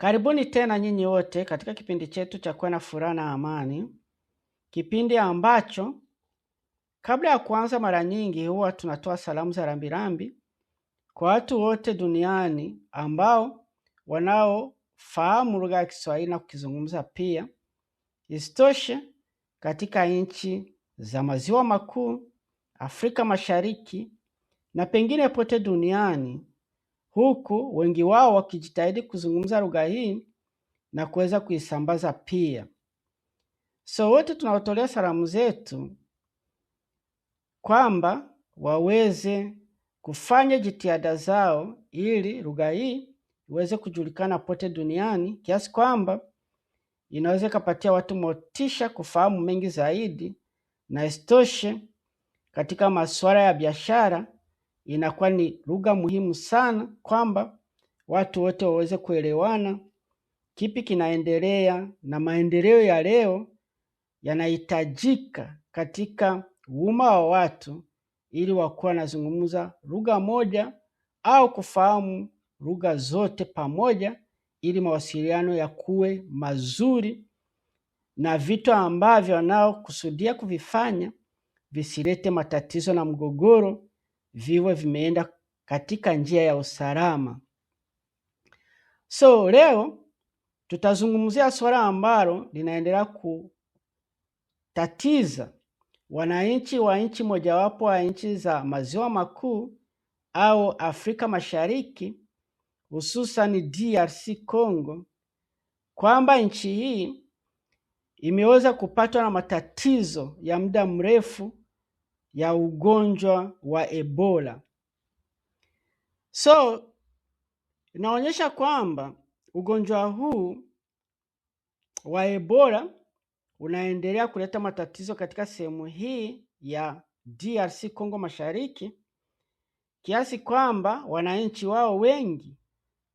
Karibuni tena nyinyi wote katika kipindi chetu cha Kuwa na Furaha na Amani, kipindi ambacho kabla ya kuanza, mara nyingi huwa tunatoa salamu za rambirambi kwa watu wote duniani ambao wanaofahamu lugha ya Kiswahili na kukizungumza pia. Isitoshe, katika nchi za maziwa makuu, Afrika Mashariki na pengine pote duniani, huku wengi wao wakijitahidi kuzungumza lugha hii na kuweza kuisambaza pia. So wote tunawatolea salamu zetu kwamba waweze kufanya jitihada zao ili lugha hii iweze kujulikana pote duniani kiasi kwamba inaweza ikapatia watu motisha kufahamu mengi zaidi, na isitoshe katika masuala ya biashara inakuwa ni lugha muhimu sana kwamba watu wote waweze kuelewana kipi kinaendelea na maendeleo ya leo yanahitajika katika umma wa watu ili wakuwa wanazungumza lugha moja au kufahamu lugha zote pamoja ili mawasiliano yakuwe mazuri na vitu ambavyo wanaokusudia kuvifanya visilete matatizo na mgogoro, viwe vimeenda katika njia ya usalama. So leo tutazungumzia suala ambalo linaendelea kutatiza wananchi wa nchi mojawapo wa nchi za maziwa makuu au Afrika Mashariki, hususan DRC Congo, kwamba nchi hii imeweza kupatwa na matatizo ya muda mrefu ya ugonjwa wa Ebola. So inaonyesha kwamba ugonjwa huu wa Ebola unaendelea kuleta matatizo katika sehemu hii ya DRC Congo Mashariki, kiasi kwamba wananchi wao wengi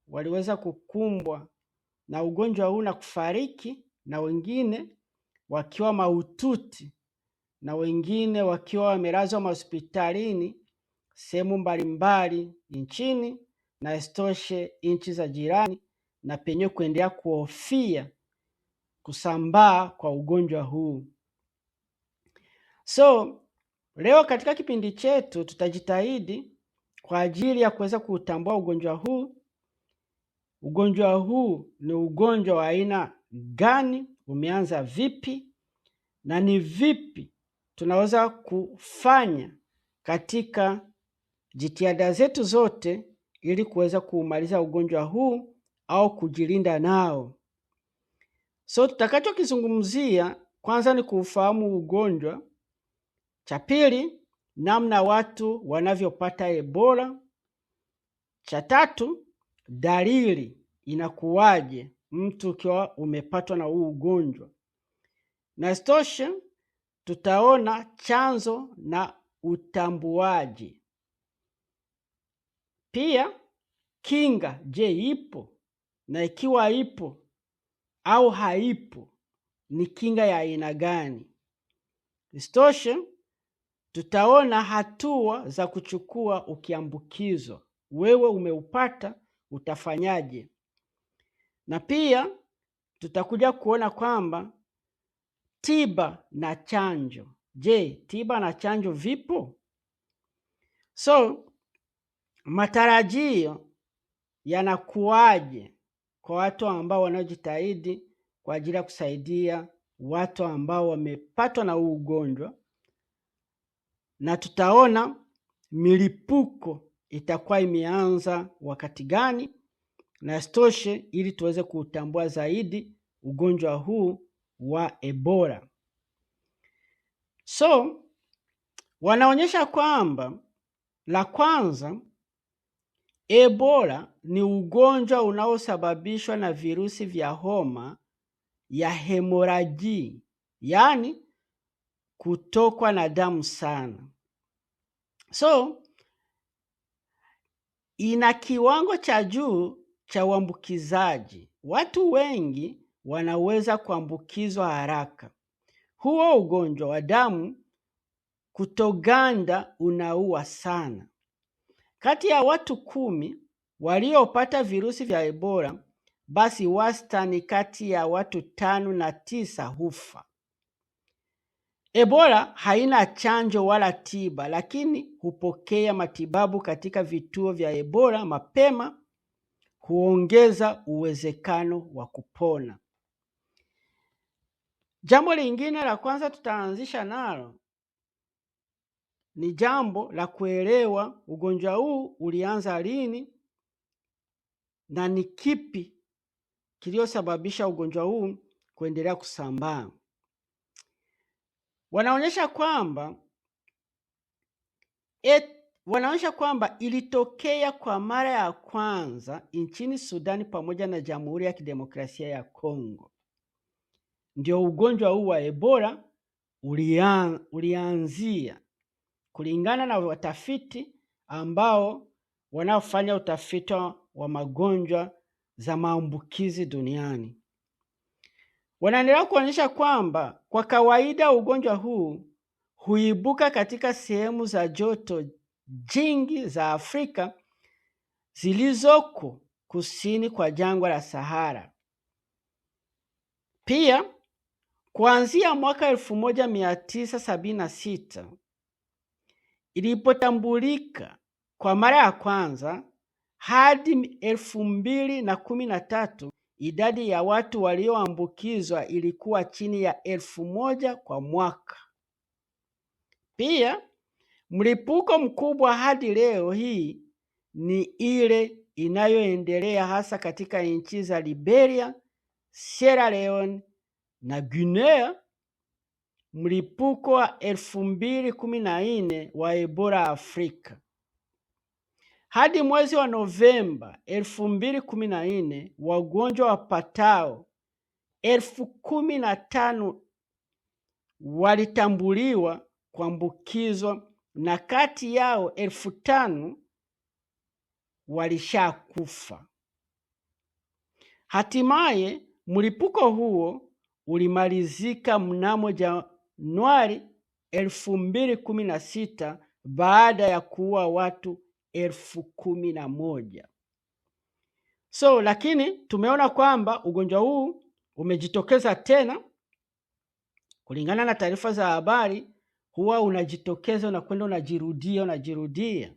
waliweza kukumbwa na ugonjwa huu na kufariki, na wengine wakiwa mahututi na wengine wakiwa wamelazwa mahospitalini sehemu mbalimbali nchini, na isitoshe nchi za jirani, na penyewe kuendelea kuhofia kusambaa kwa ugonjwa huu. So leo katika kipindi chetu tutajitahidi kwa ajili ya kuweza kuutambua ugonjwa huu. Ugonjwa huu ni ugonjwa wa aina gani? Umeanza vipi? Na ni vipi tunaweza kufanya katika jitihada zetu zote ili kuweza kuumaliza ugonjwa huu au kujilinda nao. So tutakachokizungumzia kwanza ni kuufahamu ugonjwa. Cha pili, namna watu wanavyopata Ebola. Cha tatu, dalili inakuwaje mtu ukiwa umepatwa na huu ugonjwa. Na isitoshe tutaona chanzo na utambuaji. Pia kinga, je, ipo? Na ikiwa ipo au haipo, ni kinga ya aina gani? Isitoshe tutaona hatua za kuchukua ukiambukizwa. Wewe umeupata, utafanyaje? Na pia tutakuja kuona kwamba tiba na chanjo. Je, tiba na chanjo vipo? So matarajio yanakuwaje kwa watu ambao wanaojitahidi kwa ajili ya kusaidia watu ambao wamepatwa na huu ugonjwa? Na tutaona milipuko itakuwa imeanza wakati gani, na isitoshe ili tuweze kuutambua zaidi ugonjwa huu wa Ebola. So wanaonyesha kwamba la kwanza, Ebola ni ugonjwa unaosababishwa na virusi vya homa ya hemoraji, yaani kutokwa na damu sana. So ina kiwango cha juu cha uambukizaji. Watu wengi wanaweza kuambukizwa haraka. Huo ugonjwa wa damu kutoganda unaua sana. Kati ya watu 10 waliopata virusi vya Ebola, basi wastani kati ya watu 5 na 9 hufa. Ebola haina chanjo wala tiba, lakini hupokea matibabu katika vituo vya Ebola mapema huongeza uwezekano wa kupona. Jambo lingine la kwanza tutaanzisha nalo ni jambo la kuelewa ugonjwa huu ulianza lini na ni kipi kiliyosababisha ugonjwa huu kuendelea kusambaa. Wanaonyesha kwamba ilitokea kwa mara ya kwanza nchini Sudani pamoja na Jamhuri ya Kidemokrasia ya Kongo. Ndio ugonjwa huu wa Ebola ulianzia, kulingana na watafiti ambao wanaofanya utafiti wa magonjwa za maambukizi duniani. Wanaendelea kuonyesha kwamba kwa kawaida ugonjwa huu huibuka katika sehemu za joto jingi za Afrika zilizoko kusini kwa jangwa la Sahara. Pia kuanzia mwaka 1976 ilipotambulika kwa mara ya kwanza hadi 2013, idadi ya watu walioambukizwa ilikuwa chini ya 1,000 kwa mwaka. Pia mlipuko mkubwa hadi leo hii ni ile inayoendelea hasa katika nchi za Liberia, Sierra Leone na Guinea. Mlipuko wa 2014 wa Ebola Afrika. Hadi mwezi wa Novemba 2014, wagonjwa wapatao 15,000 walitambuliwa kuambukizwa na kati yao 5,000 walishakufa. Hatimaye mlipuko huo ulimalizika mnamo Januari 2016 baada ya kuua watu 11,000. So lakini tumeona kwamba ugonjwa huu umejitokeza tena. Kulingana na taarifa za habari, huwa unajitokeza na kwenda unajirudia.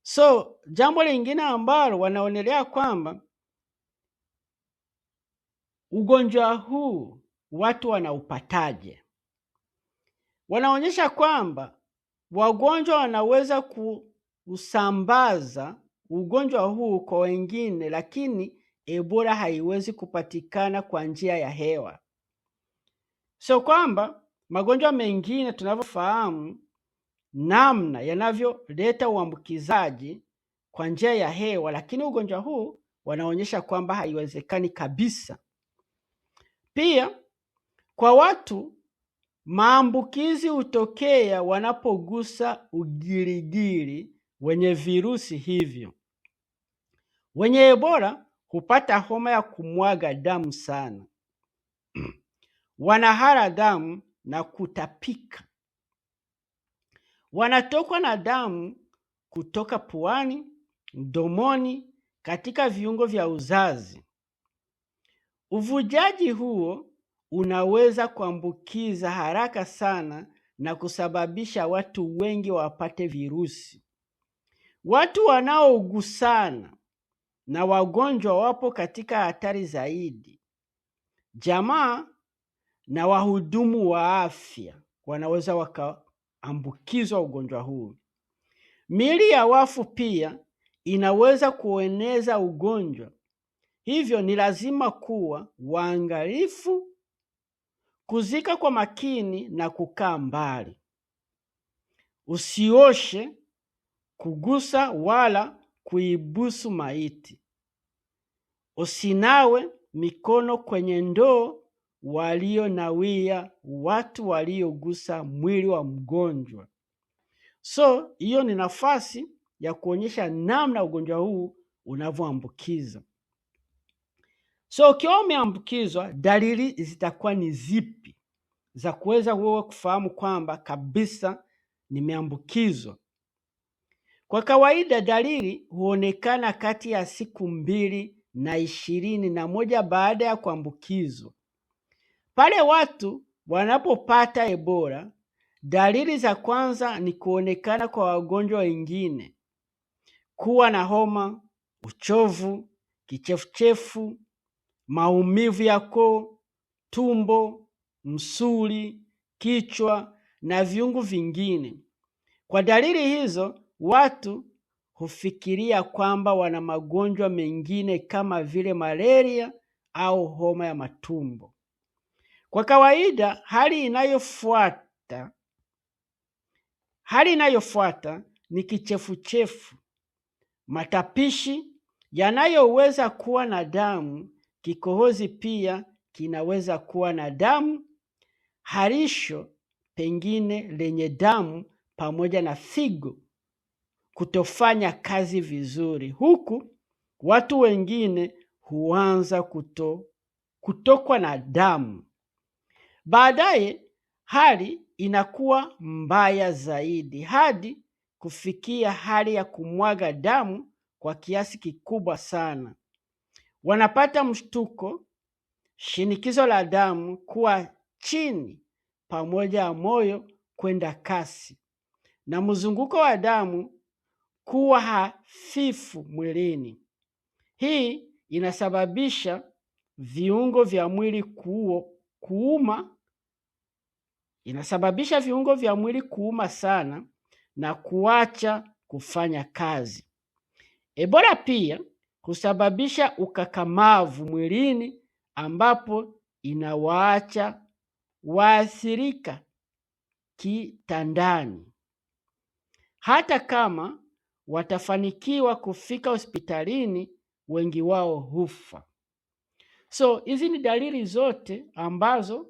So jambo lingine ambalo wanaonelea kwamba ugonjwa huu watu wanaupataje? Wanaonyesha kwamba wagonjwa wanaweza kuusambaza ugonjwa huu kwa wengine, lakini Ebola haiwezi kupatikana kwa njia ya hewa. So kwamba magonjwa mengine tunavyofahamu namna yanavyoleta uambukizaji kwa njia ya hewa, lakini ugonjwa huu wanaonyesha kwamba haiwezekani kabisa. Pia kwa watu maambukizi hutokea wanapogusa ugirigiri wenye virusi hivyo. Wenye Ebola hupata homa ya kumwaga damu sana. Wanahara damu na kutapika. Wanatokwa na damu kutoka puani, mdomoni, katika viungo vya uzazi. Uvujaji huo unaweza kuambukiza haraka sana na kusababisha watu wengi wapate virusi. Watu wanaogusana na wagonjwa wapo katika hatari zaidi. Jamaa na wahudumu wa afya wanaweza wakaambukizwa ugonjwa huu. Miili ya wafu pia inaweza kueneza ugonjwa. Hivyo ni lazima kuwa waangalifu, kuzika kwa makini na kukaa mbali. Usioshe, kugusa wala kuibusu maiti. Usinawe mikono kwenye ndoo walionawia watu waliogusa mwili wa mgonjwa. So hiyo ni nafasi ya kuonyesha namna ugonjwa huu unavyoambukiza. So ukiwa umeambukizwa, dalili zitakuwa ni zipi za kuweza wewe kufahamu kwamba kabisa nimeambukizwa? Kwa kawaida dalili huonekana kati ya siku 2 21 baada ya kuambukizwa. Pale watu wanapopata Ebola, dalili za kwanza ni kuonekana kwa wagonjwa wengine, kuwa na homa, uchovu, kichefuchefu, maumivu ya koo, tumbo, msuli, kichwa na viungo vingine. Kwa dalili hizo, watu hufikiria kwamba wana magonjwa mengine kama vile malaria au homa ya matumbo. Kwa kawaida, hali inayofuata ni kichefuchefu, matapishi yanayoweza kuwa na damu, kikohozi pia kinaweza kuwa na damu, harisho pengine lenye damu pamoja na figo kutofanya kazi vizuri, huku watu wengine huanza kutokwa na damu. Baadaye hali inakuwa mbaya zaidi hadi kufikia hali ya kumwaga damu kwa kiasi kikubwa sana. Wanapata mshtuko, shinikizo la damu kuwa chini pamoja na moyo kwenda kasi na mzunguko wa damu kuwa hafifu mwilini. Hii inasababisha viungo vya mwili kuuma, inasababisha viungo vya mwili kuuma sana na kuacha kufanya kazi. Ebola pia husababisha ukakamavu mwilini ambapo inawaacha waathirika kitandani. Hata kama watafanikiwa kufika hospitalini, wengi wao hufa. So hizi ni dalili zote ambazo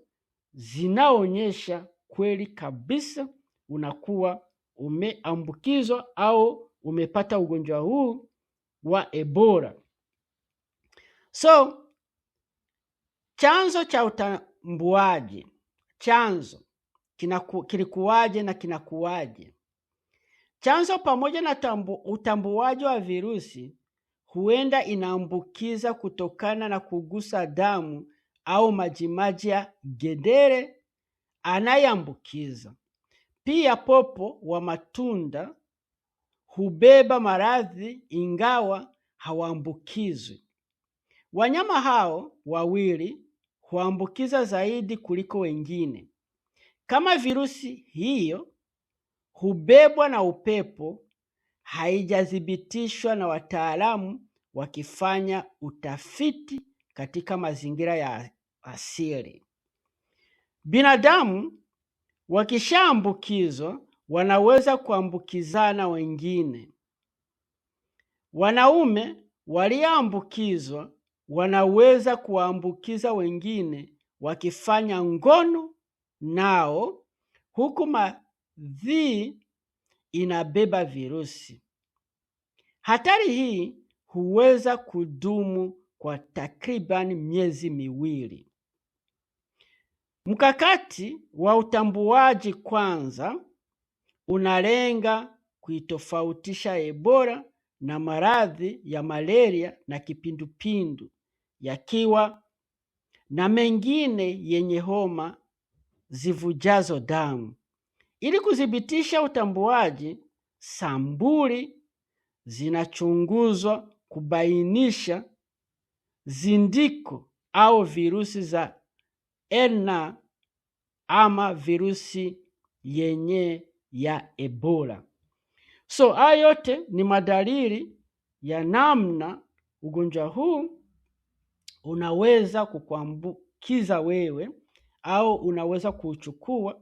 zinaonyesha kweli kabisa unakuwa umeambukizwa au umepata ugonjwa huu wa Ebola. So chanzo cha utambuaji, chanzo kilikuwaje na kinakuwaje? Chanzo pamoja na utambuaji wa virusi huenda inaambukiza kutokana na kugusa damu au majimaji ya gedere anayeambukiza. Pia popo wa matunda hubeba maradhi ingawa hawaambukizwi. Wanyama hao wawili huambukiza zaidi kuliko wengine. Kama virusi hiyo hubebwa na upepo, haijathibitishwa na wataalamu wakifanya utafiti katika mazingira ya asili. Binadamu wakishaambukizwa wanaweza kuambukizana wengine. Wanaume walioambukizwa wanaweza kuwaambukiza wengine wakifanya ngono nao, huku madhii inabeba virusi. Hatari hii huweza kudumu kwa takriban miezi miwili. Mkakati wa utambuaji kwanza unalenga kuitofautisha Ebola na maradhi ya malaria na kipindupindu yakiwa na mengine yenye homa zivujazo damu. Ili kuthibitisha utambuaji, sampuli zinachunguzwa kubainisha zindiko au virusi za RNA ama virusi yenye ya Ebola. So haya yote ni madalili ya namna ugonjwa huu unaweza kukuambukiza wewe au unaweza kuuchukua.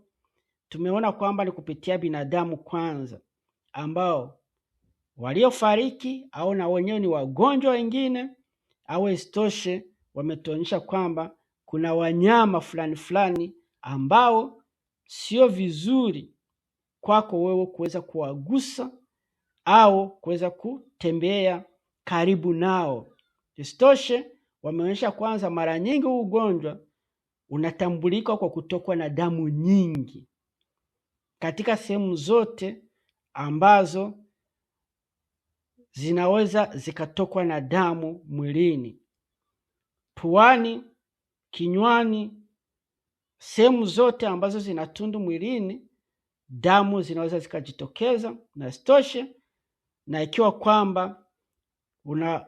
Tumeona kwamba ni kupitia binadamu kwanza ambao waliofariki au na wenyewe ni wagonjwa wengine, au isitoshe wametuonyesha kwamba kuna wanyama fulani fulani ambao sio vizuri kwako wewe kuweza kuwagusa au kuweza kutembea karibu nao. Isitoshe wameonyesha kwanza mara nyingi huu ugonjwa unatambulika kwa kutokwa na damu nyingi katika sehemu zote ambazo zinaweza zikatokwa na damu mwilini, puani, kinywani, sehemu zote ambazo zina tundu mwilini, damu zinaweza zikajitokeza. Na isitoshe, na ikiwa kwamba una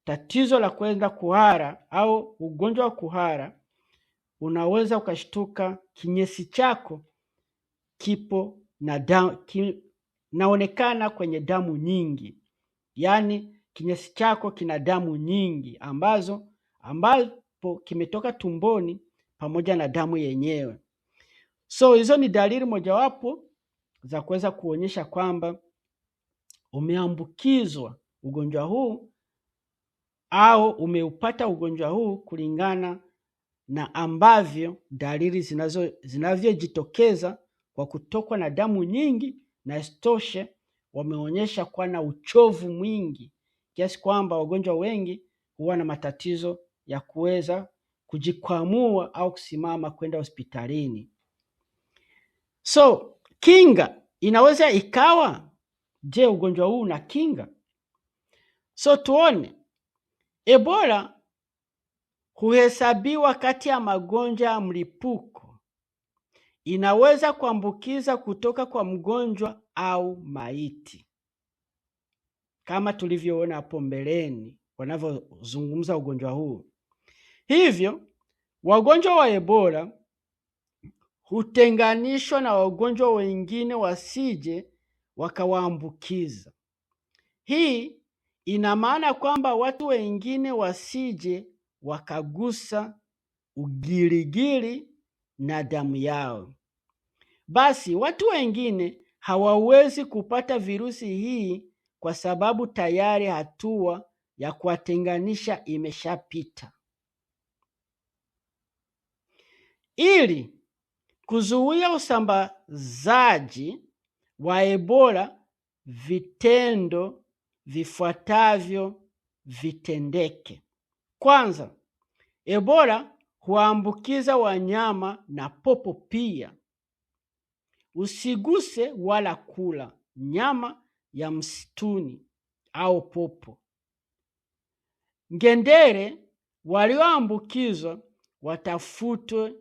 tatizo la kwenda kuhara au ugonjwa wa kuhara, unaweza ukashtuka kinyesi chako kipo na damu, kinaonekana kwenye damu nyingi, yaani kinyesi chako kina damu nyingi ambapo kimetoka tumboni pamoja na damu yenyewe. So hizo ni dalili mojawapo za kuweza kuonyesha kwamba umeambukizwa ugonjwa huu au umeupata ugonjwa huu kulingana na ambavyo dalili zinavyojitokeza kwa kutokwa na damu nyingi, na isitoshe wameonyesha kuwa na uchovu mwingi kiasi kwamba wagonjwa wengi huwa na matatizo ya kuweza kujikwamua au kusimama kwenda hospitalini. So kinga inaweza ikawa, je, ugonjwa huu una kinga? So tuone, Ebola huhesabiwa kati ya magonjwa ya mlipuko. Inaweza kuambukiza kutoka kwa mgonjwa au maiti, kama tulivyoona hapo mbeleni wanavyozungumza ugonjwa huu. Hivyo wagonjwa wa Ebola hutenganishwa na wagonjwa wengine wasije wakawaambukiza. Hii ina maana kwamba watu wengine wasije wakagusa ugiligili na damu yao. Basi watu wengine hawawezi kupata virusi hii kwa sababu tayari hatua ya kuwatenganisha imeshapita. Ili kuzuia usambazaji wa Ebola, vitendo vifuatavyo vitendeke. Kwanza, Ebola huambukiza wanyama na popo pia. Usiguse wala kula nyama ya msituni au popo. Ngedere walioambukizwa watafutwe,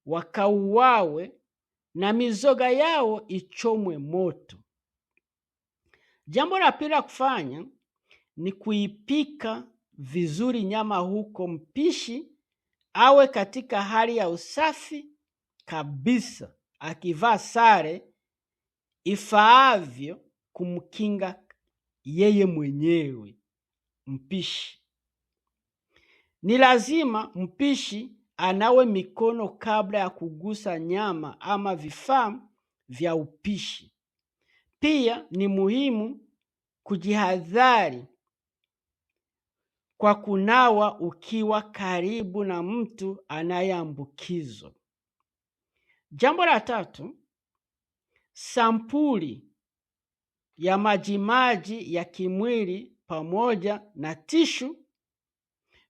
wakauawe na mizoga yao ichomwe moto. Jambo la pili la kufanya ni kuipika vizuri nyama huko mpishi awe katika hali ya usafi kabisa, akivaa sare ifaavyo kumkinga yeye mwenyewe mpishi. Ni lazima mpishi anawe mikono kabla ya kugusa nyama ama vifaa vya upishi. Pia ni muhimu kujihadhari kwa kunawa ukiwa karibu na mtu anayeambukizwa. Jambo la tatu, sampuli ya majimaji ya kimwili pamoja na tishu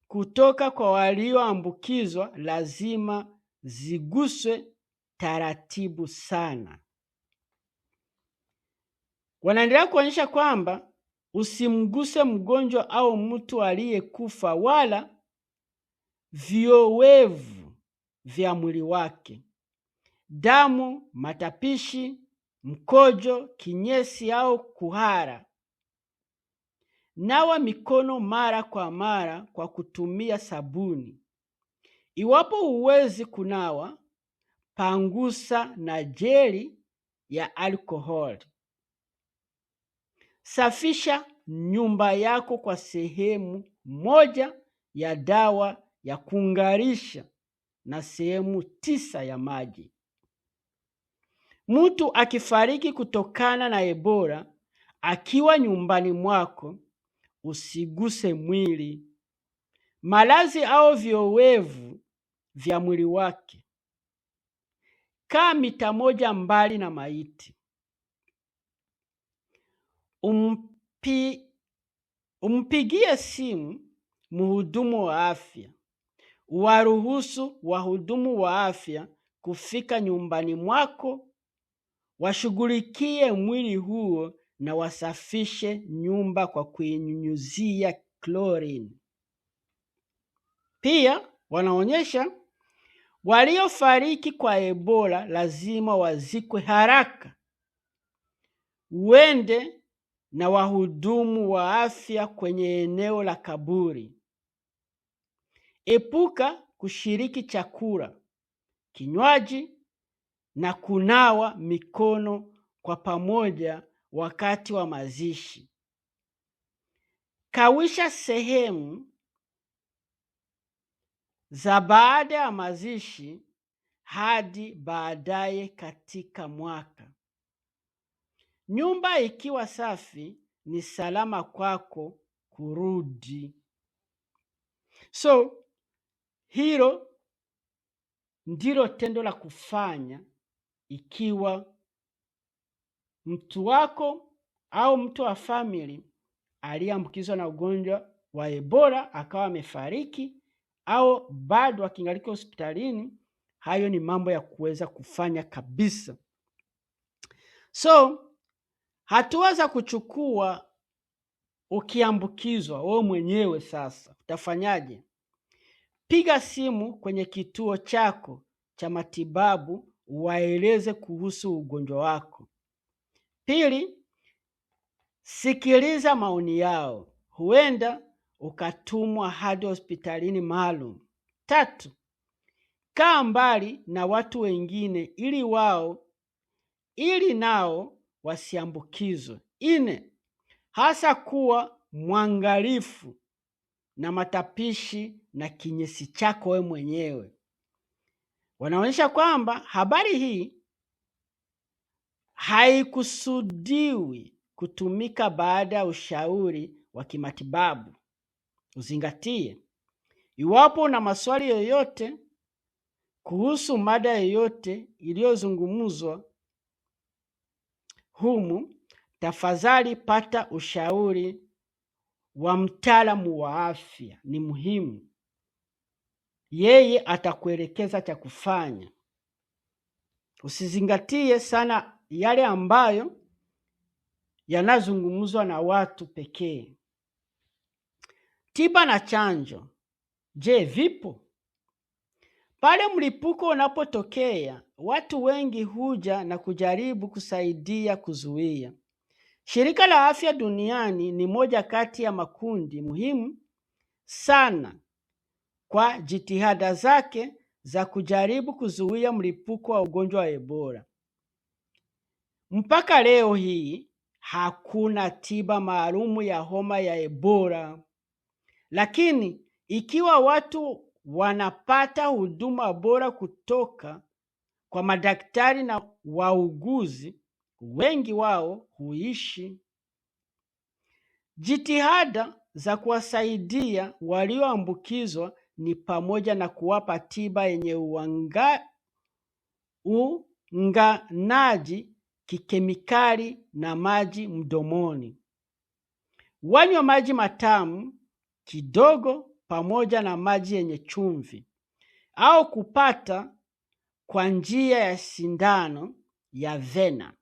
kutoka kwa walioambukizwa lazima ziguswe taratibu sana. Wanaendelea kuonyesha kwamba usimguse mgonjwa au mtu aliyekufa wala viowevu vya mwili wake, damu, matapishi, mkojo, kinyesi au kuhara. Nawa mikono mara kwa mara kwa kutumia sabuni. Iwapo huwezi kunawa, pangusa na jeli ya alkoholi. Safisha nyumba yako kwa sehemu moja ya dawa ya kung'arisha na sehemu 9 ya maji. Mtu akifariki kutokana na Ebola akiwa nyumbani mwako, usiguse mwili, malazi au viowevu vya mwili wake. Kaa mita 1 mbali na maiti. Umpigie simu mhudumu wa afya. Waruhusu wahudumu wa afya kufika nyumbani mwako, washughulikie mwili huo na wasafishe nyumba kwa kuinyunyuzia chlorine. Pia wanaonyesha waliofariki kwa Ebola lazima wazikwe haraka. Uende na wahudumu wa afya kwenye eneo la kaburi. Epuka kushiriki chakula, kinywaji na kunawa mikono kwa pamoja wakati wa mazishi. Kawisha sehemu za baada ya mazishi hadi baadaye katika mwaka. Nyumba ikiwa safi ni salama kwako kurudi. So hilo ndilo tendo la kufanya ikiwa mtu wako au mtu wa family aliyeambukizwa na ugonjwa wa Ebola akawa amefariki au bado akingaliki hospitalini. Hayo ni mambo ya kuweza kufanya kabisa. So hatua za kuchukua ukiambukizwa wewe mwenyewe sasa utafanyaje? Piga simu kwenye kituo chako cha matibabu waeleze kuhusu ugonjwa wako. Pili, sikiliza maoni yao. Huenda ukatumwa hadi hospitalini maalum. Tatu, kaa mbali na watu wengine ili nao wasiambukizwe. Nne, hasa kuwa mwangalifu na matapishi na kinyesi chako wewe mwenyewe. Wanaonyesha kwamba habari hii haikusudiwi kutumika baada ya ushauri wa kimatibabu. Uzingatie. Iwapo una maswali yoyote kuhusu mada yoyote iliyozungumzwa humu, tafadhali pata ushauri wa mtaalamu wa afya, ni muhimu. Yeye atakuelekeza cha kufanya. Usizingatie sana yale ambayo yanazungumzwa na watu pekee. Tiba na chanjo, je, vipo? Pale mlipuko unapotokea, watu wengi huja na kujaribu kusaidia kuzuia. Shirika la Afya Duniani ni moja kati ya makundi muhimu sana kwa jitihada zake za kujaribu kuzuia mlipuko wa ugonjwa wa Ebola. Mpaka leo hii hakuna tiba maalumu ya homa ya Ebola. Lakini ikiwa watu wanapata huduma bora kutoka kwa madaktari na wauguzi, wengi wao huishi. Jitihada za kuwasaidia walioambukizwa ni pamoja na kuwapa tiba yenye uunganaji kikemikali na maji mdomoni. Wanywe maji matamu kidogo pamoja na maji yenye chumvi au kupata kwa njia ya sindano ya vena.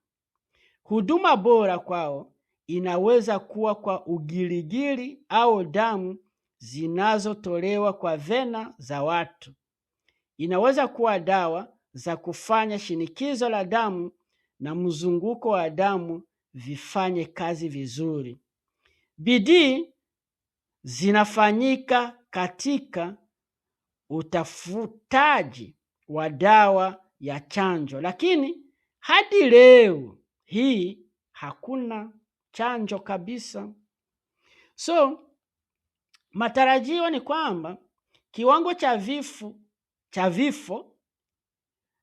Huduma bora kwao inaweza kuwa kwa ugiligili au damu zinazotolewa kwa vena za watu. Inaweza kuwa dawa za kufanya shinikizo la damu na mzunguko wa damu vifanye kazi vizuri. Bidii zinafanyika katika utafutaji wa dawa ya chanjo, lakini hadi leo hii hakuna chanjo kabisa. So matarajio ni kwamba kiwango cha vifo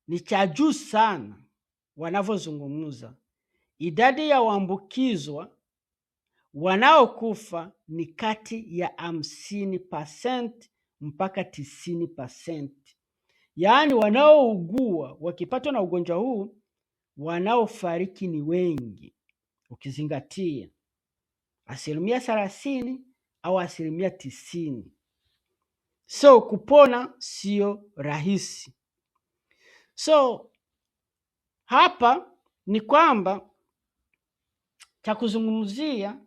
ni cha juu sana wanavyozungumza. Idadi ya waambukizwa wanaokufa ni kati ya 50% mpaka 90%. Yaani wanaougua wakipatwa na ugonjwa huu, wanaofariki ni wengi, ukizingatia 30% au 90%. So kupona sio rahisi. So hapa ni kwamba Cha kuzungumzia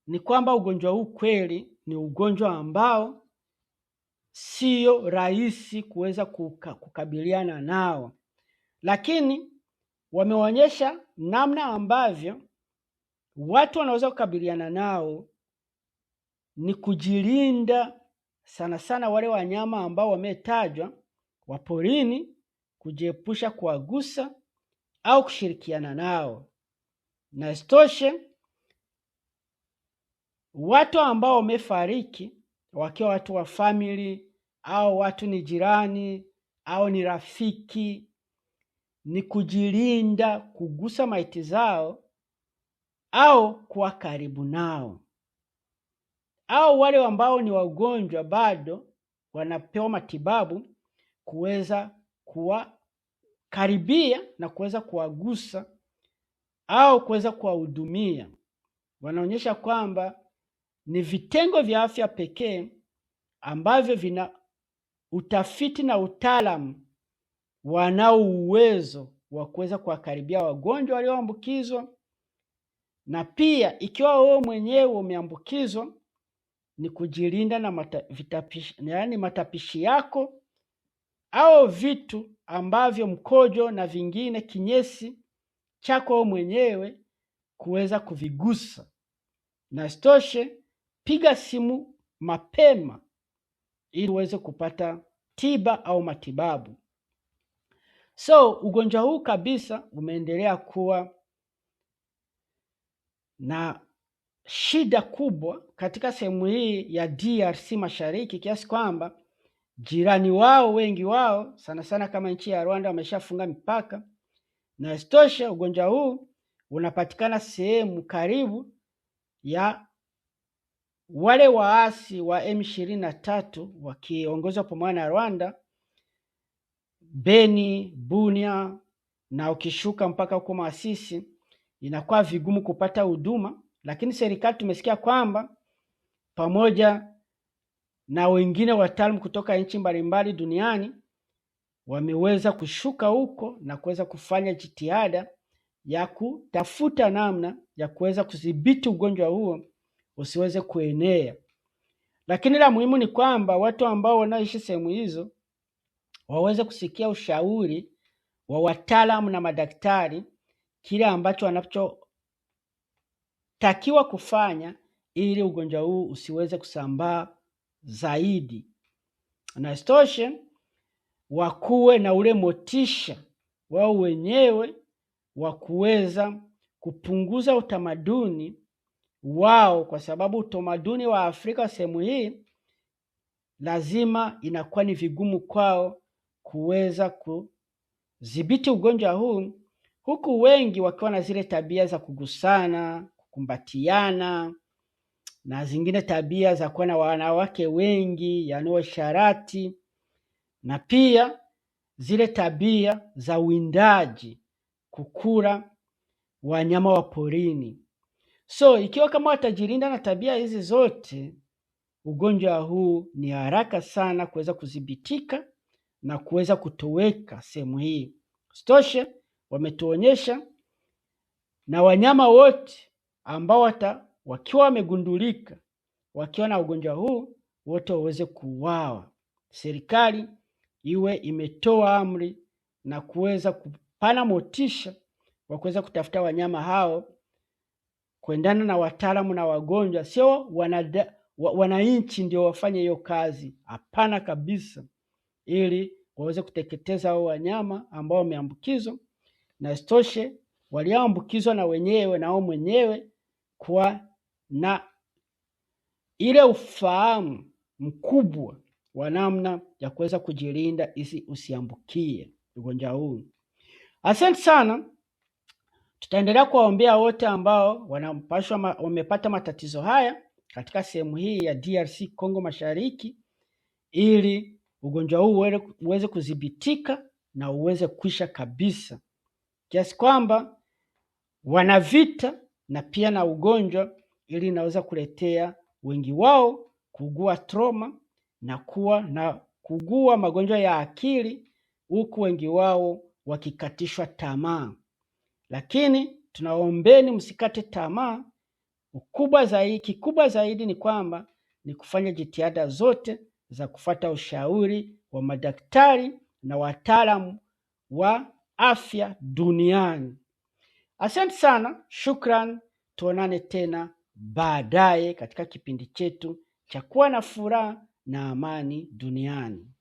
ni kwamba ugonjwa huu kweli ni ugonjwa ambao sio rahisi kuweza kukabiliana nao, lakini wameonyesha namna ambavyo watu wanaweza kukabiliana nao ni kujilinda, sana sana wale wanyama ambao wametajwa wa porini, kujiepusha kuwagusa au kushirikiana nao. Na isitoshe, watu ambao wamefariki wakiwa watu wa family au watu ni jirani au ni rafiki, ni kujilinda kugusa maiti zao au kuwa karibu nao. Au wale ambao ni wagonjwa bado wanapewa matibabu, kuweza kuwakaribia na kuweza kuwagusa au kuweza kuwahudumia. Wanaonyesha kwamba ni vitengo vya afya pekee ambavyo vina utafiti na utaalamu wanao uwezo wa kuweza kuwakaribia wagonjwa walioambukizwa, na pia ikiwa wewe mwenyewe umeambukizwa ni kujilinda na matapishi yako au vitu ambavyo mkojo na vingine kinyesi chako wewe mwenyewe kuweza kuvigusa. Na isitoshe, piga simu mapema ili uweze kupata tiba au matibabu. So ugonjwa huu kabisa umeendelea kuwa na shida kubwa katika sehemu hii ya DRC Mashariki, kiasi kwamba jirani wao wengi wao sana sana kama nchi ya Rwanda wameshafunga mipaka. Na isitoshe, ugonjwa huu unapatikana sehemu karibu ya wale waasi wa M23 wakiongozwa pamoja na Rwanda, Beni, Bunia na ukishuka mpaka huko Masisi, inakuwa vigumu kupata huduma. Lakini serikali tumesikia kwamba pamoja na wengine wataalamu kutoka nchi mbalimbali duniani wameweza kushuka huko na kuweza kufanya jitihada ya kutafuta namna ya kuweza kudhibiti ugonjwa huo usiweze kuenea. Lakini la muhimu ni kwamba watu ambao wanaoishi sehemu hizo waweze kusikia ushauri wa wataalamu na madaktari, kile ambacho wanachotakiwa kufanya ili ugonjwa huu usiweze kusambaa zaidi. Na isitoshe, wakuwe na ule motisha wao wenyewe wa kuweza kupunguza utamaduni wao, kwa sababu utamaduni wa Afrika sehemu hii lazima inakuwa ni vigumu kwao kuweza kudhibiti ugonjwa huu, huku wengi wakiwa na zile tabia za kugusana, kukumbatiana na zingine tabia za kuwa na wanawake wengi, yaani washarati, na pia zile tabia za uwindaji, kukula wanyama wa porini. So ikiwa kama watajilinda na tabia hizi zote, ugonjwa huu ni haraka sana kuweza kudhibitika na kuweza kutoweka sehemu hii. Isitoshe, wametuonyesha na wanyama wote ambao wakiwa wamegundulika wakiwa na ugonjwa huu wote waweze kuuawa. Serikali iwe imetoa amri na kuweza kupana motisha wa kuweza kutafuta wanyama hao kuendana na wataalamu na wagonjwa. Sio wananchi ndio wafanye hiyo kazi, hapana kabisa, ili waweze kuteketeza hao wanyama ambao wameambukizwa. Na isitoshe, walioambukizwa na wenyewe na wao mwenyewe kuwa na ile ufahamu mkubwa wa namna ya kuweza kujilinda ili usiambukie ugonjwa huu. Asante sana. Tutaendelea kuwaombea wote ambao wamepata matatizo haya katika sehemu hii ya DRC Congo Mashariki, ili ugonjwa huu uweze kudhibitika na uweze kuisha kabisa, kiasi kwamba wana vita na pia na ugonjwa, ili inaweza kuletea wengi wao kuugua trauma na kuwa na kuugua magonjwa ya akili, huku wengi wao wakikatishwa tamaa. Lakini Tunaombeni msikate tamaa. Ukubwa zaidi, kikubwa zaidi ni kwamba ni kufanya jitihada zote za kufuata ushauri wa madaktari na wataalamu wa afya duniani. Asante sana, shukran. Tuonane tena baadaye katika kipindi chetu cha kuwa na furaha na amani duniani.